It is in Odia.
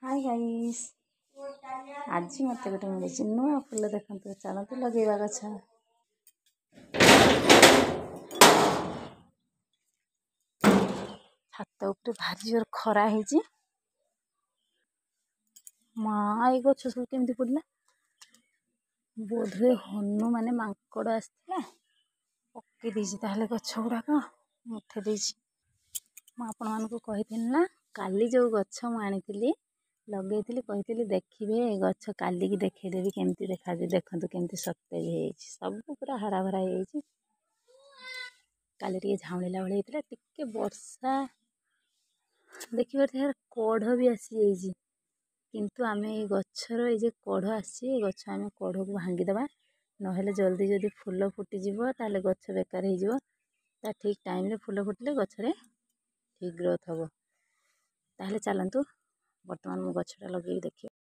ହାଇ ଗାଇସ୍, ଆଜି ମୋତେ ଗୋଟେ ମିଳିଛି ନୂଆ ଫୁଲ। ଦେଖନ୍ତୁ, ଚାଲନ୍ତୁ ଲଗେଇବା ଗଛ। ଛାତ ଉପରେ ଭାରି ଜୋର ଖରା ହେଇଛି ମା। ଏଇ ଗଛ ସବୁ କେମିତି ପଡ଼ିଲା? ବୋଧହୁଏ ହନୁ ମାନେ ମାଙ୍କଡ଼ ଆସିଥିଲା, ପକେଇ ଦେଇଛି। ତାହେଲେ ଗଛ ଗୁଡ଼ାକ ମୁଁ ଉଠେଇ ଦେଇଛି। ମୁଁ ଆପଣମାନଙ୍କୁ କହିଥିଲି ନା, କାଲି ଯେଉଁ ଗଛ ମୁଁ ଆଣିଥିଲି ଲଗେଇଥିଲି, କହିଥିଲି ଦେଖିବେ ଏ ଗଛ, କାଲିକି ଦେଖେଇଦେବି କେମିତି ଦେଖାଯାଉଛି। ଦେଖନ୍ତୁ କେମିତି ସତେଜ ହେଇଯାଇଛି, ସବୁ ପୁରା ହରାଭରା ହେଇଯାଇଛି। କାଲି ଟିକେ ଝାଉଁଳିଲା ଭଳି ହେଇଥିଲା, ଟିକେ ବର୍ଷା। ଦେଖିପାରୁଥିବେ କଢ଼ ବି ଆସିଯାଇଛି। କିନ୍ତୁ ଆମେ ଏଇ ଗଛର ଏଇ ଯେ କଢ଼ ଆସିଛି, ଏ ଗଛ ଆମେ କଢ଼କୁ ଭାଙ୍ଗିଦେବା, ନହେଲେ ଜଲ୍ଦି ଯଦି ଫୁଲ ଫୁଟିଯିବ ତାହେଲେ ଗଛ ବେକାର ହେଇଯିବ। ତା ଠିକ୍ ଟାଇମ୍ରେ ଫୁଲ ଫୁଟିଲେ ଗଛରେ ଠିକ୍ ଗ୍ରୋଥ୍ ହେବ। ତାହେଲେ ଚାଲନ୍ତୁ, ବର୍ତ୍ତମାନ ମୁଁ ଗଛଟା ଲଗେଇକି ଦେଖିବା।